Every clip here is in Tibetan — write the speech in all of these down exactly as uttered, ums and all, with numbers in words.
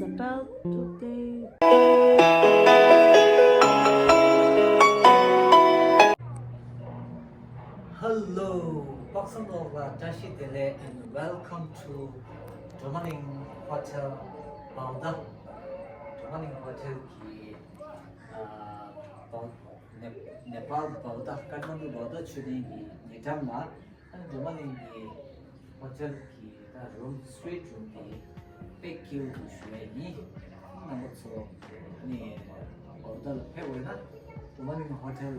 About today. Hello, Pakistan and welcome to Domaling Hotel, Bauda. Domaling Hotel གི་ནེ་པཱལ་བའོ་ད་ཀ་ཐ་མན་ཌུ་བའོ་ད་མཆོད་རྟེན་གྱི་ཉེ་འགྲམ་ལ། ཨ་ནི་ཌོ་མ་གླིང་གི་ཧོ་ཊེལ་གྱི་ད་རུམ་སུ་ཝིཊ་རུམ་དེ་དཔེ་སྐྱིད་པོ་འདུག་ཞུ་ཡས་ཡིན། རྣམ་པ་ཚོ་ཨ་ནི་བའོ་ད་ལ་ཕེབས་འོས་ན་ཌོ་མ་གླིང་ཧོ་ཊེལ་ལ་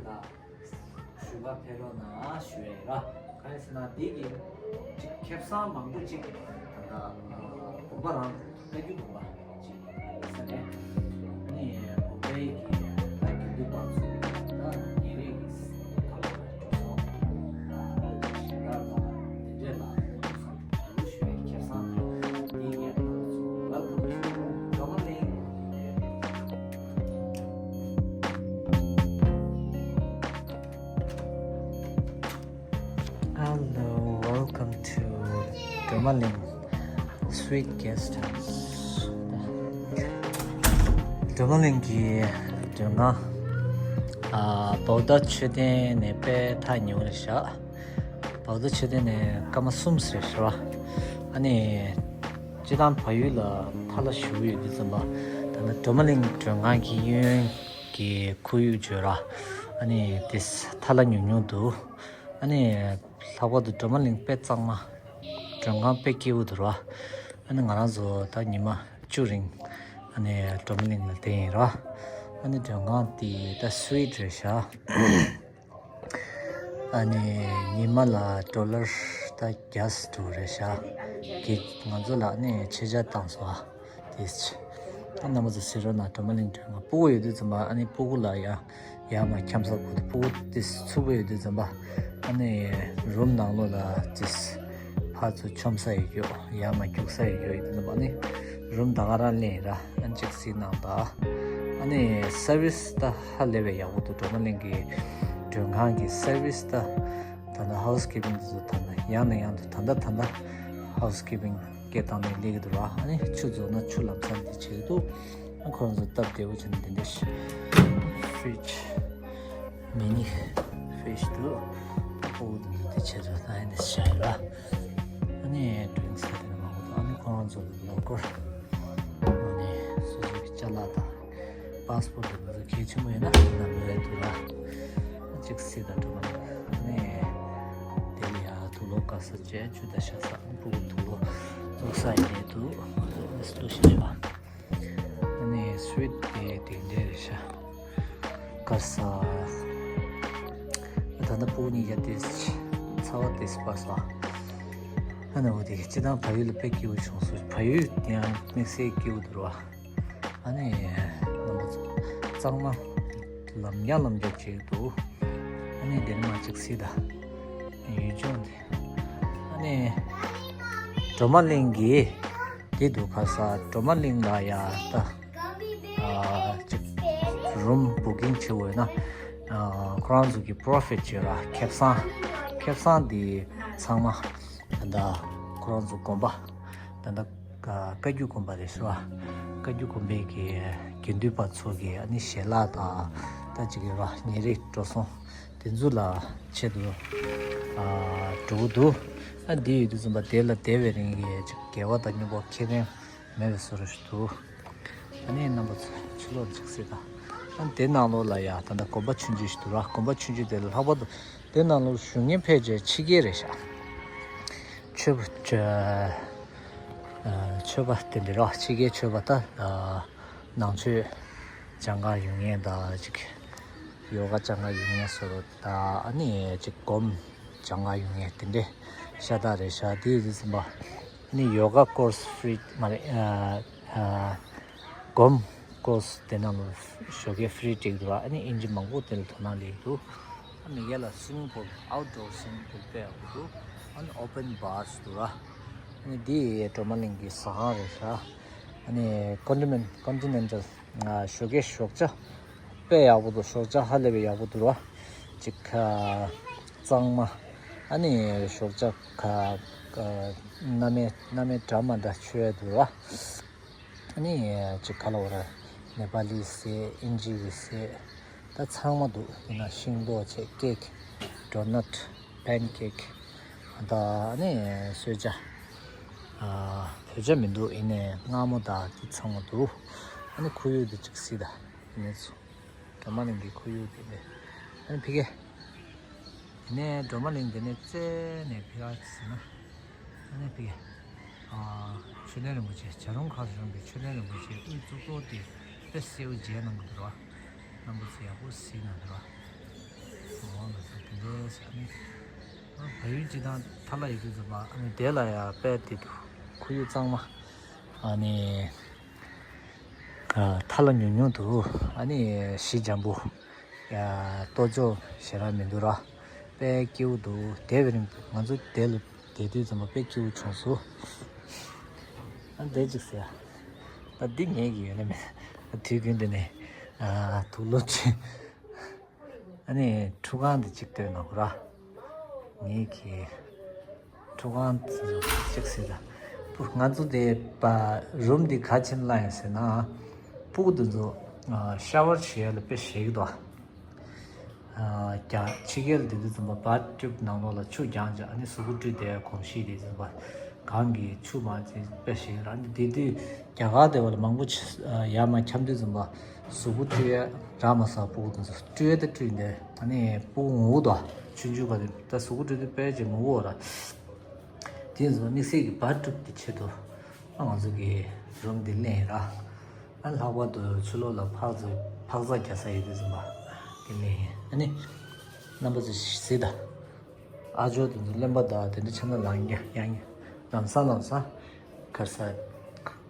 བཞུགས་ག་ཕེབས་རོགས་གནང་ཞུ་ཡས་ར། ག་རེ་ཟེར་ན་འདི་གི་ཅིག་ཁེ་བཟང་མང་པོ་ཅིག་ད་ལྟ་དགོན་པ་རང་དུ་བཀའ་བརྒྱུད་དགོན་པ་ཅིག་ཡིན་ས་རེད། ཨ་ནི་དགོན་པའི་གི་ད་དགེ་འདུན་པ་ཚོ་ད་ཉིན་རེ་གི་ཐོག་ལ་འགྲོ་སོང་ད་ཞལ་ལག་དང་དེ་འདྲས་ལ་འགྲོ་སོང་ཞུ་བའི་ཁེ་བཟང་དང་དེའི་ཉེ་འཁོར་ཚོ་ལ་ཐུག་ཞུ་ཀྲོ་མ་ལིང་། Hello, welcome to Domaling Sweet Guest House. ཌོ་མ་གླིང་གི་མགྲོན་ཁང་ཨ་བའོ་ད་མཆོད་རྟེན་ནས་དཔེ་ཐག་ཉེ་པོ་རེད་ཤག་བའོ་ད་མཆོད་རྟེན་ནས་སྐར་མ་གསུམ་ཟེར་ཤག་ཨ་ནི་སྤྱིར་བཏང་བལ་ཡུལ་ལ་ཐ་ལ་ཞུ་གི་ཡོད་དུས་ཙམ་པ་ད་ནི་ཌོ་མ་གླིང་མགྲོན་ཁང་གི་གཡས་གཡོན་གྱི་ཁོར་ཡུག་བརྗོད་ར། ཨ་ནི་དེ་ཐ་ལ་ཉུང་ཉུང་འདུག་ཨ་ནི་ལྷག་པར་དུ་ཌོ་མ་གླིང་དཔེ་གཙང་མ། མགྲོན་ཁང་དཔེ་སྐྱིད་པོ་འདུག་ར། ཨ་ནི་ང་རང་ཚོ་ད་ཉི་མ་བཅུ་རིང་ཨ་ནི་ཌོ་མ་གླིང་ལ་བསྡད་ཡིན་ར། ཨ་ནི་མགྲོན་ཁང་དེ་ད་སུ་ཝིཊ་རེད་ཤག་ཨ་ནི་ཉི་མ་ལ་ཌོ་ལར་ད་བརྒྱ་ཙམ་འགྲོ་རེད་ཤག་གི་ང་ཚོ་ལ་ཨ་ནི་ཆེད་བཅར་བཏང་སོང་ཨ། དེ་ཨ་རྣམ་པ་ཚོ་གཟིགས་རོགས་གནང་། ཌོ་མ་གླིང་མགྲོན་ཁང་སྤུ་གུ་ཡོད་དུས་ཙམ་པ་ཨ་ནི་སྤུ་གུ་ལ་ཡ་ཡར་མར་འཁྱམ་ས་དགོས་འདུག་སྤུ་གུ་དེ་ཚུགས་པོ་ཡོད་དུས་ཙམ་པ་ཨ་ནི་རུམ་ནང་ལོགས་ལ་དེ་ཕར་ཚུར་འཁྱམ་ས་ཡོད་རྒྱུ་ཡར་མར་རྒྱུག་ས་ཡོད་རྒྱུ་ཡོད་དུས་ཙམ་པ་ཨ་ནི་རུམ་ད་ག་རང་ལེན་ར། ཨ་ནི་ཅིག་གཟིགས་གནང་དང་། ཨ་ནི་སར་བིས་ད་ཧ་ལས་པའི་ཡག་པོ་འདུག་ཌོ་མ་གླིང་གི་མགྲོན་ཁང་གི་སར་བིས་ད་ད་ནི་ཧའུ་སི་ཀི་པིང་དེ་ཚོ་ད་ནི་ཡང་ནས་ཡང་དུ་ད་ལྟ་ད་ལྟ་ཧའུ་སི་ཀི་པིང་སྐད་བཏང་ནས་སླེབས་ཀྱི་འདུག་ར། ཨ་ནི་ཆུ་རྫོགས་ན་ཆུ་ལམ་སང་དེ་བྱེད་ཀྱི་འདུག་ཨ་ཁོ་རང་ཚོ་སྟབས་བདེ་པོ་བྱས་ནས་དེ་འདྲ་ཞིག་ཕི་རིཇ་མི་ནི་ཕི་རིཇ་འདུག་ཨོ་དེ་འདུག་དེ་བྱེད་ཚོད་ད་ཨ་ནི་བྱ་ཡོད་ར། ཨ་ནི་ཌི་རིང་སི་དེ་འདྲ་མང་པོ་འདུག་ཨ་ནི་ཁོ་རང་ཚོ་ལོ་ཀལ་ཨ་ནི་སོ་སོའི་ཅ་ལག་དང་པ་སི་པོར་ཊི་དེ་ཚོ་གལ་ཆེན་པོ་ཡིན་ན་ནམ་ཡོད་འདུག་ར། ཅིག་སི་ད་འགྲོ་མ་ནི་དེ་ལ་ཡ་དུག་ལོག་ག་ས་བཅད་ཆུ་ད་ཤ་ས་ཕྲུ་གུ་དུག་ལོག་བཙུགས་ས་ཡིན་ནས་དུག་ལོག་ཤ་ཤ་བ་ནི་སུ་ཝིཊ་དེ་དེ་འདྲ་རེད་ཤག་དཀར་ས། ད་ལྟ་ཕྲུ་གུ་གཉིས་ཀ་དེ་ཚ་བ་དེ་སྤར་སོང་། ཨ་ནི་འོ་དེ་སྤྱིར་བཏང་བལ་ཡུལ་ལ་དཔེ་སྐྱིད་པོ་བྱུང་སོང་། བལ་ཡུལ་དེ་ཡང་དམིགས་བསལ་སྐྱིད་པོ་འདུག་ར། ཨ་ནི་རྣམ་པ་ཚོ་གཙང་མ་ལམ་རྒྱག་ལམ་རྒྱག་བྱེད་འདུག་ཨ་ནི་དེ་ནས་མར་ཅིག་གཟིགས་དང་། ཡུལ་ལྗོངས་དེ། ཨ་ནི་སྒྲོལ་མ་གླིང་གི་དེ་འདུག་ག་ས་སྒྲོལ་མ་གླིང་ལ་ཡ་ད་ཨ་ཅིག་རུམ་བུ་ཀིང་བྱེད་འོས་ན་ཨ་ཁོ་རང་ཚོ་གི་པོ་རོ་ཕིཊ་བྱེད་ར། ཁེ་བཟང་ཁེ་བཟང་དེ་ཚང་མ་ད་ལྟ་ཁོ་རང་ཚོ་དགོན་པ་ད་ལྟ་བཀའ་བརྒྱུད་དགོན་པ་རེད་ཟེར་བ། བཀའ་བརྒྱུད་དགོན་པའི་གི་དགེ་འདུན་པ་ཚོ་གི་ཨ་ནི་ཞལ་ལག་དང་ད་ཅིག་ཡོད་ར་ཉིན་རེ་འགྲོ་སོང་དེ་ཚོ་ལ་ཆེད་དུ་ཨ་འགྲོ་གི་འདུག་ཨ་འདི་ཡོད་དུས་ཙམ་པ་དེ་ལ་བསྡད་པའི་རིང་གི་ཅིག་དགེ་བ་དང་སྙིང་པོ་ཁེ་ཕན་མེད་པའི་བཟོ་འདྲ་ཞིག་འདུག་ཨ་ནི་རྣམ་པ་ཚོ་ཕྱི་ལོགས་ཅིག་གཟིགས་དང་། ཨ་ནི་དེ་ནང་ལོགས་ལ་ཡ་ད་ལྟ་དགོན་པ་ཆུང་ཆུང་ཞིག་འདུག་ར། དགོན་པ་ཆུང་ཆུང་དེ་ལ་ལྷག་པར་དུ་དེ་ནང་ལོགས་བཞུགས་མཁན་ཕལ་ཆེར་ཕྱི་རྒྱལ་རེད་ཤག་ཆོས་པ་ཆོས་ཨ་ཆོས་པ་དེ་འདྲ་ར། ཕྱི་རྒྱལ་ཆོས་པ་ད་ཨ་ནང་ཆོས་སྦྱང་གར་ཡོང་མཁན་དང་ཅིག་ཡོ་ག་སྦྱང་གར་ཡོང་མཁན་བཟོ་འདྲ་དང་། ཨ་ནི་ཅིག་སྒོམ་སྦྱང་གར་ཡོང་མཁན་དེ་འདྲ་ཤ་སྟག་རེད་ཤག་དེ་ཡིན་དུས་ཙམ་པ་ཨ་ནི་ཡོ་ག་ཀོར་སི་ཕི་རི་མ་རེད། ཨ་ཨ་སྒོམ་ཀོར་སི་དེ་ནང་ལ་ཞོགས་ཀས་ཕི་རི་སྤྲད་འདུག་ཨ་ནི་དབྱིན་ཇི་མང་པོ་དེ་ལ་དོ་སྣང་སླེབས་འདུག་ཨ་མི་སྒེར་ལ་སུ་མིང་པུལ་ཨའུ་ཊི་ཌོར་སུ་མིང་པུལ་དཔེ་ཡག་པོ་འདུག་ཨ་ནི་ཨོ་པན་བར་སུ་འདུག་ར། ཨ་ནི་འདི་སྒྲོལ་མ་གླིང་གི་ཟ་ཁང་རེད་ཤག་ཨ་ནི་ཀོན་ཊི་ནེན་ཀོན་ཊི་ནེན་ཊལ་ཞོགས་ཀས་ཞོགས་ཇ་དཔེ་ཡག་པོ་འདུག་ཞོགས་ཇ་ཧ་ལས་པའི་ཡག་པོ་འདུག་ར། ཅིག་གཙང་མ། ཨ་ནི་ཞོགས་ཇ་ག་ག་སྣ་མའི་སྣ་མའི་འདྲ་མ་འདྲ་མཆོད་ཡ་འདུག་ར། ཨ་ནི་ཅིག་ག་ལ་བ་ར་ནེ་པ་ལི་ཟས་ཨིན་ཇི་གི་ཟས་ད་ཚང་མ་འདུག་ཡིན་ན་ཤིང་ཏོག་བྱས་ཀེག་ཌོ་ནཊ་པན་ཀེག་ད་ཨ་ནི་གསོལ་ཇ། བོད་ཇ་མི་འདུག་ཡིན་ནའི་མངར་མོ་དང་དེ་ཚང་མ་འདུག་ཨ་ནི་ཁོར་ཡུག་དེ་ཅིག་གཟིགས་དང་ཡིན་ནའི་ཚོ། སྒྲོལ་མ་གླིང་གི་ཁོར་ཡུག་དེ་རེད། ཨ་ནི་ཕ་གི། དེ་ནས་སྒྲོལ་མ་གླིང་དེ་ནས་རྩེ་ནས་ཕ་གི་ཟེར་ན། ཨ་ནི་ཕ་གི། ཨ། མཆོད་རྟེན་རིན་པོ་ཆེ་བྱ་རུང་ཁ་རུང་གི་མཆོད་རྟེན་རིན་པོ་ཆེ་དབུས་གཙུག་ཏོར་དེ་དཔེ་གསལ་པོ་མཇལ་གནང་གི་འདུག་ར། རྣམ་པ་ཚོ་ཡག་པོ་གཟིགས་གནང་འདུག་ར། འོ་ན་ཚོ་དེ་འདྲའི་ཟེར་ནི། ཨ། བལ་ཡུལ་སྤྱི་དང་ཐ་ལ་ཡི་དུས་ཙམ་པ་ཨ་ནི་དེ་ལ་ཡ་དཔེ་དེ་འདུག་ཁོར་ཡུག་གཙང་མ། ཨ་ནི། ཨ། ཐ་ལ་ཉུང་ཉུང་འདུག་ཨ་ནི་གཞི་འཇམ་པོ། ཡ། ལྟོ་ཅོག་ཞེ་དྲག་མི་འདུག་ར། དཔེ་སྐྱིད་པོ་འདུག་དེ་བའི་རིང་ང་ཚོ་དེ་ལ་བསྡད་དུས་ཙམ་པ་དཔེ་སྐྱིད་པོ་བྱུང་སོང་། ཨ་འདྲ་ཅིག་ཟེར་ཡ། ད་འདི་ངེད་ཀྱི་ཡོད་ན་མེད། ཨ་དུས་རྒྱུན་འདི་ནས་ཨ་དུག་ལོག་ཅིག་ཨ་ནི་ཁྲུས་ཁང་འདི་གཅིག་སྟོན་གནང་དགོས་ར། ངེད་ཀྱི་ཁྲུས་ཁང་གཅིག་ཟེར་ད། ང་ཚོ་དེ་པ་རུམ་འདི་ག་ཕྱིན་ལ་ཡིན་ཟེར་ན། སྤུ་གུ་འདི་ཚོ་ཨ་ཤ་ཝར་བྱེད་ཡ་ལ་དཔེ་ཞེད་ཀྱི་འདུག་ཨ། རྒྱ་ཕྱི་རྒྱལ་དེ་དུས་ཙམ་པ་བཱཐ་ཊུབ་ནང་ལོགས་ལ་ཆུ་རྒྱང་བྱས་ཨ་ནི་གཟུགས་པོ་བཀྲུས་བསྡད་གོམས་གཤིས་དེ་ཙམ་པ་གངས་ཀྱི་ཆུ་མ་ཅིག་དཔེ་ཞེད་ཀྱི་ར། ཨ་ནི་དེ་དུས་རྒྱ་གར་དེ་བ་ལ་མང་པོ་ཡར་མར་འཁྱམས་དུས་ཙམ་པ་གཟུགས་པོ་བཀྲུས་ཡ་རག་མ་སོང་། སྤུ་གུ་དེ་ཚོ་བཀྲུས་ཡ་ད་བཀྲུས་འདི་ཨ་ནི་སྤུ་གུ་ངུ་གི་འདུག་ཆུང་ཆུང་ག་དེ་ད་གཟུགས་པོ་བཀྲུས་དུས་དཔེ་ཅིག་ངུ་གི་ཡོད་ར། དེ་ཚོ་དམིགས་བསལ་གྱི་བཱཐ་ཊུབ་ཀྱི་ཆེད་དུ་ཨ་ང་ཚོ་གི་རུམ་འདི་ལེན་ཡིན་ར། ཨ་ལྷག་པར་དུ་ཕྱི་ལོགས་ལ་ཕག་ཚོ་ཕག་ཚག་རྒྱག་ས་ཡོད་དུས་ཙམ་པ་དེ་ལེན་ཡིན། ཨ་ནི་རྣམ་པ་ཚོ་གཟིགས་དང་། ཨ་ཇོ་དེ་ཚོ་གླེན་པ་དང་དེ་འདྲ་ཆགས་ན་ལངས་ཡ་ཡ་ཡ། ལམ་སང་ལམ་སང་གར་ས་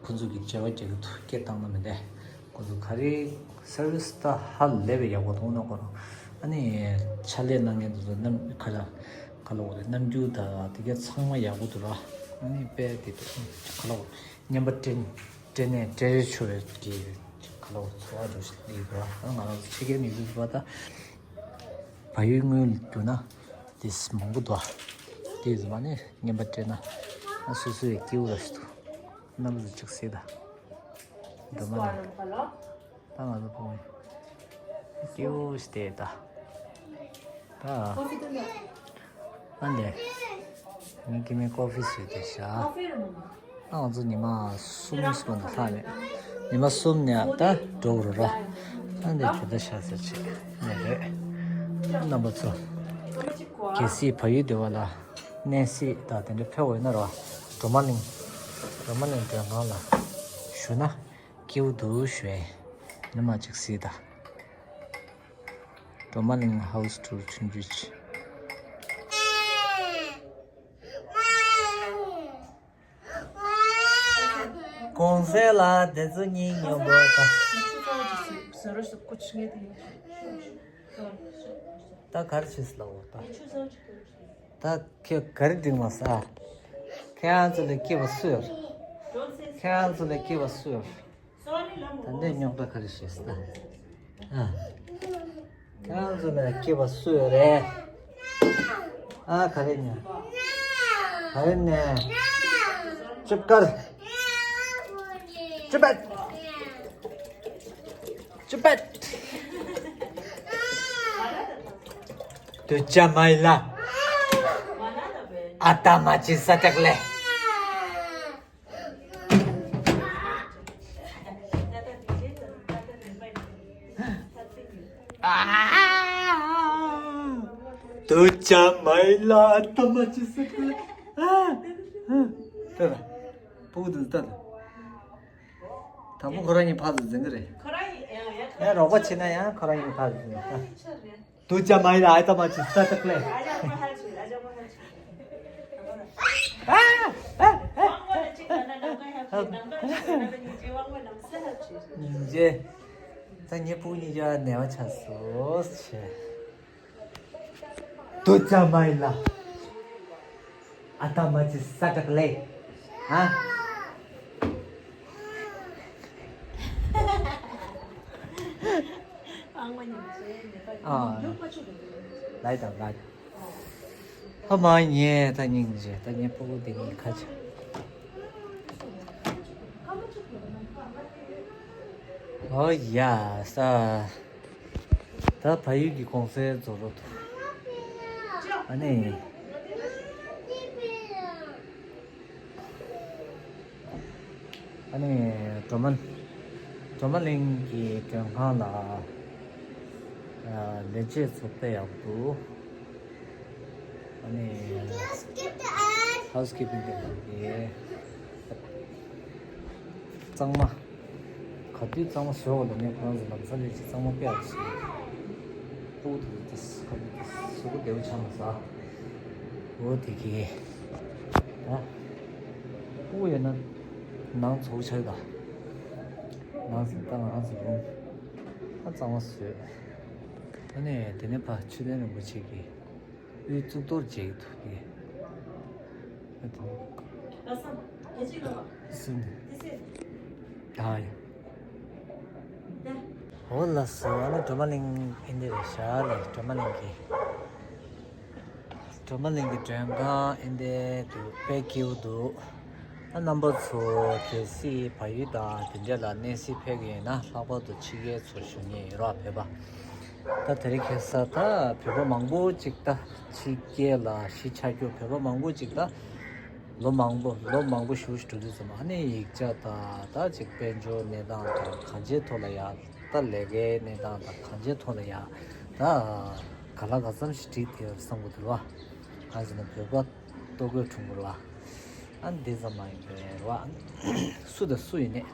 ཁོ་ཚོ་གི་བྱ་བ་རྒྱག་གི་འདུག་སྐད་བཏང་ན་མི་འདྲ། ཁོ་ཚོ་ག་རེ་སར་བིས་ད་ཧ་ལས་པའི་ཡག་པོ་འདུག་ན་ཁོ་རང་ཨ་ནི་ཕྱག་ལས་གནང་མཁན་དེ་ཚོ་རྣམ་ཁ་ལ་ཁ་ལོ་རེ་རྣམ་འགྱུར་དང་དེ་ག་ཚང་མ་ཡག་པོ་འདུག་ར། ཨ་ནི་དཔེ་དེ་འདུག་ཁ་ལོ་རེ་རྔན་པ་སྤྲད་སྤྲད་ནས་སྤྲད་རེས་ཆོ་བའི་གི་ཁ་ལོ་རེ་འཚོ་བ་འགྲོ་ཞིག་ལས་འདུག་ར། ཨ་ང་རང་ཚོ་ཕྱི་རྒྱལ་ནས་ཡོང་དུས་པ་ད་བལ་ཡུལ་དངོས་ལ་བསྒྱུར་ན་དེ་མང་པོ་འདུག་དེ་ཡོད་མ་ནས་རྔན་པ་སྤྲད་ན་ཨ་སོ་སོའི་སྐྱིད་པོ་ར་ཞིག་འདུག་རྣམ་པ་ཚོ་ཅིག་གཟིགས་དང་། འགྲོ་མ་ནས། ད་ང་ཚོ་ཕུང་སྐྱིད་པོ་ཞིག་བསྡད་ད། ད། ཨ་འདྲ། ངའི་སྐྱེ་དམན་ཀོ་ཧྥི་བཟོས་ཏེ་བཞག་ཨ་ང་ཚོ་ཉི་མ་གསུམ་སོང་ན་ལྷག་མེད། ཉི་མ་གསུམ་ནས་ད་འགྲོ་རུ་ར། ཨ་འདྲ་གྱོད་ད་ཤ་ཟེར་ཆེ་ནས་རེད། རྣམ་པ་ཚོ། གལ་སྲིད་བལ་ཡུལ་སྡེ་བ་ལ་གནས་གཟིགས་དང་དེ་འདྲ་ཕེབས་འོས་ན་ར། སྒྲོལ་མ་གླིང་། སྒྲོལ་མ་གླིང་མགྲོན་ཁང་ལ་ཞུ་ན། སྐྱིད་པོ་འདུག་ཞུ་ཡ། ཉི་མ་གཅིག་གཟིགས་དང་། སྒྲོལ་མ་གླིང་ཧའུ་སི་ཊུར་ཆུང་ཆུང་ཅིག་གོང་གསལ་ལ་དེ་ཚོ་གཉིས་ཉོ་དགོས་ད། ད་ག་རེ་བྱེད་སྲིད་ལ་འོ་ད། ད་ཁྱོད་ག་རེ་འགྲིག་མ་ས། ཁྱེད་རང་ཚོ་ལས་སྐྱིད་པ་སུ་ཡོད། ཁྱེད་རང་ཚོ་ལས་སྐྱིད་པ་སུ་ཡོད། ད་འདི་རྙོག་དྲ་ག་རེ་བྱེད་སྲིད་ད། ཨ། ཁྱེད་རང་ཚོ་ལས་སྐྱིད་པ་སུ་ཡོད་རེད། ཨ་ག་རེ་ཉོ། ག་རེ་ནས། ཅུབ་ཀར། ཅུབ་པད། ཅུབ་པད། དུ་ཅ་མ་ཡི་ལ། ཨ་ཏ་མ་ཅི་ས་ཏག་ལེ། དུ་ཅ་མ་ཡི་ལ་ཨ་ཏ་མ་ཅི་ས་ཏག་ལེ། ཨ། ཨ། ལྟ་ད། སྤུ་གུ་དུ་ལྟ་ད། དང་པོ་ཁོ་རང་གཉིས་ཕར་ཚུར་འཛིང་གི་རེད། ཁོ་རང་ཡིན་ཡང་ཡང་ཡང་རོགས་པ་བྱེད་ན་ཡང་ཁོ་རང་གཉིས་ཕར་ཚུར་འཛིང་གི་རེད། དུ་ཅ་མ་ཡི་ལ་ཨ་ཏ་མ་ཅི་ས་ཏག་ལེ། ཉིན་རྗེ། ད་ངའི་སྤུ་གུ་གཉིས་ཀྱང་ནད་པ་ཆགས་སོང་ཆེ། དུ་ཅ་མ་ཡི་ལ། ཨ་ཏ་མ་ཅི་ས་ཏག་ལེ། ཧ། ཨ། ལའི་དང་ལའི། ཕ་མ་ངས་ད་སྙིང་རྗེ་ད་ངའི་སྤུ་གུ་དེ་གཉིས་ཁ་ཆེ། ཨོ་ཡ་ས། ད་ཕ་ཡུལ་གྱི་གུང་སེང་རྫོགས་རོགས་ཐུབ། ཨ་ནི། ཨ་ནི་སྒྲོལ་མ། སྒྲོལ་མ་གླིང་གི་མགྲོན་ཁང་ལ་ཨ་ལས་བྱེད་ཚོ་དཔེ་ཡག་པོ་འདུག་ཨ་ནི་ཧའུ་སི་ཀིབ་པིང་དེ་གི་གཙང་མ། ག་དུས་གཙང་མ་བཟོས་པ་ལ་ནི་ཁོ་རང་ཚོ་ལམ་སང་ལས་ཀྱི་གཙང་མ་དཔེ་ཡག་པོ་བཟོས། སྤུ་གུ་དེ་ཚོ་ག་དུས་གཟུགས་པོ་བདེ་པོ་ཆགས་མ་སོང་། འོ་དེ་གི། ད། སྤུ་གུ་ཡོད་ན་ནང་ཚོགས་ཆགས་ད། ནང་ཟིན་ད་ང་རང་ཚོ་རུང་། ཨ་གཙང་མ་བཟོས། ཨ་ནི་དེ་ནས་ཕ་མཆོད་རྟེན་རིན་པོ་ཆེ་གི་དབུའི་གཙུག་ཏོར་མཇལ་གྱི་འདུག་གི། ཨ་དེ་ནས་སུན་ད་ཡ། འོ་ལགས་སོ། ཨ་ནི་སྒྲོལ་མ་གླིང་ཨེ་འདི་རེད་ཤག་ལགས། སྒྲོལ་མ་གླིང་གི། སྒྲོལ་མ་གླིང་གི་མགྲོན་ཁང་ཨེ་འདི་འདུག་དཔེ་སྐྱིད་པོ་འདུག་ཨ་རྣམ་པ་ཚོ་གལ་སྲིད་བལ་ཡུལ་དང་དེ་འདྲ་ལ་གནས་གཟིགས་ཕེབས་ཀྱི་ཡིན་ན་ལྷག་པར་དུ་ཕྱི་རྒྱལ་ཚོ་བཞུགས་མཁན་ཡོད་ར་བོད་པ། ད་དེ་རིང་ཁ་སང་ད་བོད་པ་མང་པོ་ཅིག་ད་ཕྱི་རྒྱལ་ལ་གཞིས་ཆགས་རྒྱུ་བོད་པ་མང་པོ་ཅིག་ད་ལོ་མང་པོ་ལོ་མང་པོ་བཞུགས་བཞུགས་དུས་ཙམ་ཨ་ནི་ཡིག་ཆ་དང་ད་ཅིག་དཔལ་འབྱོར་གནས་སྟངས་དང་གང་ཅིའི་ཐོག་ལ་ཡང་ད་ལས་ཀའི་གནས་སྟངས་དང་གང་ཅིའི་ཐོག་ལ་ཡང་ད་ག་ལ་ག་ཙམ་ཞིག་བྲིས་དེ་བསམ་གི་འདུག་བ། གང་ཟེར་ན་བོད་པ་ལྟོ་གོས་ཆུང་པོ་ར། ཨ་ནི་འདི་ཙམ་མ་ཡིན་པའི་ར། སུ་དང་སུ་ཡིན་ནས།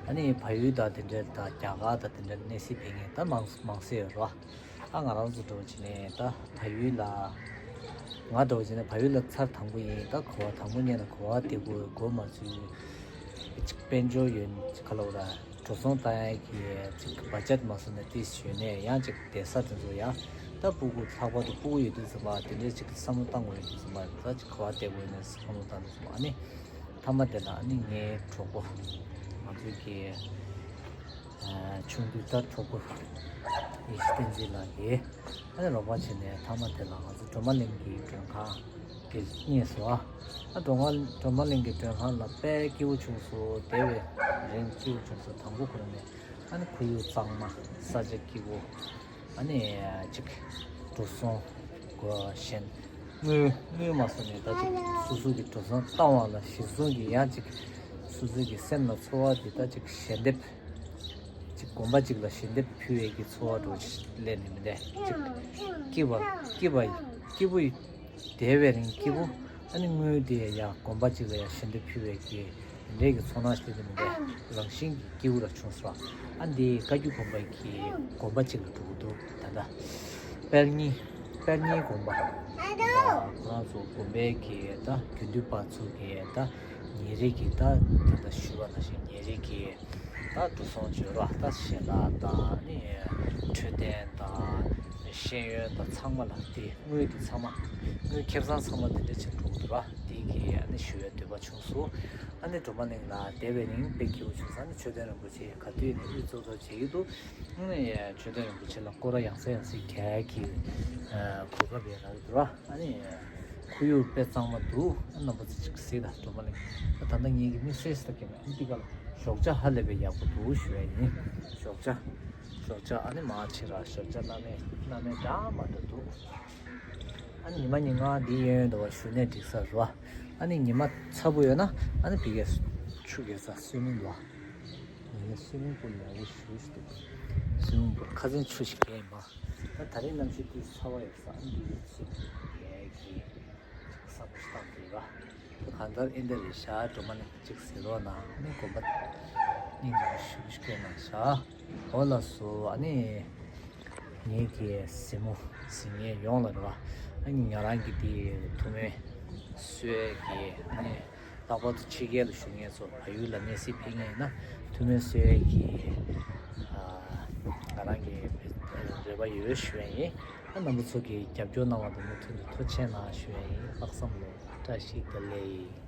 ཨ་ནི་བལ་ཡུལ་དང་དེ་འདྲ་དང་རྒྱ་གར་དང་དེ་འདྲ་གནས་གཟིགས་ཕེབས་མཁན་ད་མང་མང་སེ་ཡོད་ར། ཨ་ང་རང་ཚོ་འདྲ་བོ་བྱས་ནས་ད་བལ་ཡུལ་ལ། ང་འདྲ་བོ་བྱས་ནས་བལ་ཡུལ་ལ་ཚར་དང་པོ་ཡིན། ད་གོ་བ་དང་པོ་ཉིད་ནས་གོ་བ་དེ་གོ་གོ་མ་ཚུལ། དཔལ་འབྱོར་ཡོད་ག་ལ་བ་ར། འགྲོ་སོང་བཏང་ཡག་གི་ཅིག་བ་ཇེཊ་མ་སོང་ནས་ཏིས་ཡོད་ནས་ཡང་ཅིག་བསྡད་ས་དེ་ཚོ་ཡང་ད་སྤུ་གུ་ལྷག་པར་དུ་སྤུ་གུ་ཡོད་དུས་ཙམ་པ་དེ་འདྲས་ཅིག་བསམ་བློ་བཏང་དགོས་ཡོད་དུས་ཙམ་པ་ད་ཅིག་གོ་བ་བསྡད་དགོས་ནས་བསམ་བློ་བཏང་དུས་ཙམ་པ་ཨ་ནི་མཐའ་མ་དེ་ལ་ཨ་ནི་ངའི་གྲོགས་པོ་ང་ཚོའི་གི་ཆུང་དུས་ད་གྲོགས་པོ་ཡེ་ཤེས་བསྟན་འཛིན་ལགས་ཀྱིས་ཨ་ནི་རོགས་པ་བྱས་ནས་མཐའ་མ་དེ་ལ་ང་ཚོ་སྒྲོལ་མ་གླིང་གི་མགྲོན་ཁང་གི་རྙེད་སོང་ཨ། ཨ་སྒྲོལ་མ་སྒྲོལ་མ་གླིང་གི་མགྲོན་ཁང་ལ་དཔེ་སྐྱིད་པོ་བྱུང་སོང་། དེ་བས་རིང་སྐྱིད་པོ་བྱུང་སོང་། དང་པོ་ཁོ་རང་ནས་ཨ་ནི་ཁོར་ཡུག་གཙང་མ་ས་ཆ་སྐྱིད་པོ། ཨ་ནི་ཅིག་འགྲོ་སོང་གོ་ཞན་དངུལ་དངུལ་མ་སོང་ནས་ད་ཅིག་སོ་སོ་གི་འགྲོ་སོང་བཏང་བ་ལ་གཞི་བཟུང་གི་ཡང་ཅིག་སོ་སོ་གི་སེམས་ལ་ཚོར་བ་དེ་ད་ཅིག་ཞལ་འདེབས། ཅིག་དགོན་པ་ཅིག་ལ་ཞལ་འདེབས་ཕུལ་བའི་གི་ཚོར་བ་འདྲ་བོ་ཅིག་སླེབས་ནས་མི་འདས་ཅིག་སྐྱིད་པ་སྐྱིད་པ་སྐྱིད་པོ་དེ་བས་རིང་སྐྱིད་པོ། ཨ་ནི་དངུལ་དེ་ཡང་དགོན་པ་ཅིག་ལ་ཡང་ཞལ་འདེབས་ཕུལ་བའི་གི་འདྲའི་གི་ཚོར་སྣང་ཞིག་སླེབས་ནས་མི་འདས་རང་བཞིན་གྱི་སྐྱིད་པོ་ལ་བྱུང་སོང་། ཨ་འདི་བཀའ་བརྒྱུད་དགོན་པ་གི་དགོན་པ་ཅིག་ལ་འགྲོ་གི་འདུག་ད་ལྟ་དཔལ་གཉིས་དཔལ་གཉིས་དགོན་པ་ཁོ་རང་ཚོ་དགོན་པའི་གི་ད་དགེ་འདུན་པ་ཚོ་གི་ད་ཉིན་རེ་གི་ད་ད་ལྟ་ཞུས་པ་ནང་བཞིན་ཉིན་རེ་གི་ད་འགྲོ་སོང་བྱོས་རོགས་ད་ཞལ་ལག་དང་ནི་འཕྲོད་བསྟེན་དང་ཤེས་ཡོན་དང་ཚང་མ་ལ་དེ་དངུལ་དེ་ཚང་མ་དངུལ་ཁེ་བཟང་ཚང་མ་དེ་འདྲ་བྱེད་འགྲོ་གི་འདུག་ར། དེ་གི་ཨ་ནི་ཞུ་བའི་འདོད་པ་བྱུང་སོང་། ཨ་ནི་སྒྲོལ་མ་གླིང་ལ་དེ་བས་རིང་དཔེ་སྐྱིད་པོ་བྱུང་སོང་། ཨ་ནི་མཆོད་རྟེན་རིན་པོ་ཆེ་ག་དུས་ནས་དབུ་གཙུག་ཏོར་བྱེད་ཀྱི་འདུག་ཨ་ནི་མཆོད་རྟེན་རིན་པོ་ཆེ་ལ་སྐོར་ར་ཡང་སེ་ཡང་སེ་རྒྱག་གི་གོ་སྐབས་ཡང་རག་གི་འདུག་ར། ཨ་ནི་ཁོར་ཡུག་དཔེ་གཙང་མ་འདུག་ཨ་རྣམ་པ་ཚོ་ཅིག་གཟིགས་དང་སྒྲོལ་མ་གླིང་། ད་ལྟ་ངེད་ཀྱི་དམིགས་བསལ་ཞིག་ད་ཀྱི་མེད་འདི་ག་ལ་ཞོགས་ཇ་ཧ་ལས་པའི་ཡག་པོ་འདུག་ཞུ་ཡ་ཡིན། ཞོགས་ཇ་ཞོགས་ཇ་ཨ་ནི་མ་ཕྱི་ར་ཞོགས་ཇ་སྣ་མེད་སྣ་མེད་འདྲ་མ་འདྲ་འདུག་ཨ་ནི་ཉི་མ་ཉིན་གང་འདི་གཡས་གཡོན་འདྲ་བ་བཞུགས་ནས་འགྲིག་ས་རེད་བ། ཨ་ནི་ཉི་མ་ཚ་པོ་ཡོད་ན་ཨ་ནི་ཕ་གིར་ཆུ་རྐྱལ་ས་སུའི་མིང་འདྲ་བ། ཉི་མ་སུའི་མིང་པུལ་ཡག་པོ་ཞེ་པོ་ཞིག་འདུག་སུའི་མིང་པུལ་ཁ་སང་ཆུ་ཞིག་རྐྱལ་ཡིན་པ། ད་ད་རེས་གནམ་གཤིས་དེ་ཚ་བ་ཡོད་ས་ཨ་ནི་འདི་གི་ཚུལ་ངས་ཀྱིས་ཅིག་བསམ་བློ་ཞིག་བཏང་དགོས་ར། ད་གང་ལྟར་ཨེ་འདྲ་རེད་ཤག་སྒྲོལ་མ་གླིང་གཅིག་གཟིགས་རོགས་གནང་། ཨ་ནི་དགོན་པ་སྙིང་ཐག་ཞུ་ཞུ་སྐྱོན་གནང་ཤག་འོ་ལགས་སོ། ཨ་ནི་ངེད་ཀྱི་གཟིགས་མོ་གཟིགས་མཁན་ཡོངས་ལ་རེད་བ། ཨ་ནི་ང་རང་གི་དེ་ཐུགས་སྨོན་གསོལ་གྱི་ཨ་ནི་ལྷག་པར་དུ་ཕྱི་རྒྱལ་ལ་བཞུགས་མཁན་ཚོ་བལ་ཡུལ་ལ་གནས་གཟིགས་ཕེབས་མཁན་ཡིན་ན་ཐུགས་སྨོན་གསོལ་གྱི་ང་རང་གི་རེ་བ་ཡོད་ཞུ་ཡ་ཡིན། ཨ་རྣམ་པ་ཚོ་གིས་རྒྱབ་སྐྱོར་གནང་བ་དང་མུ་མཐུད་དུ་ཐུགས་རྗེ་ཆེ་གནང་ཞུ་ཡ་ཡིན། ལྷག་བསམ་ལོ་བཀྲ་ཤིས་བདེ་ལེགས།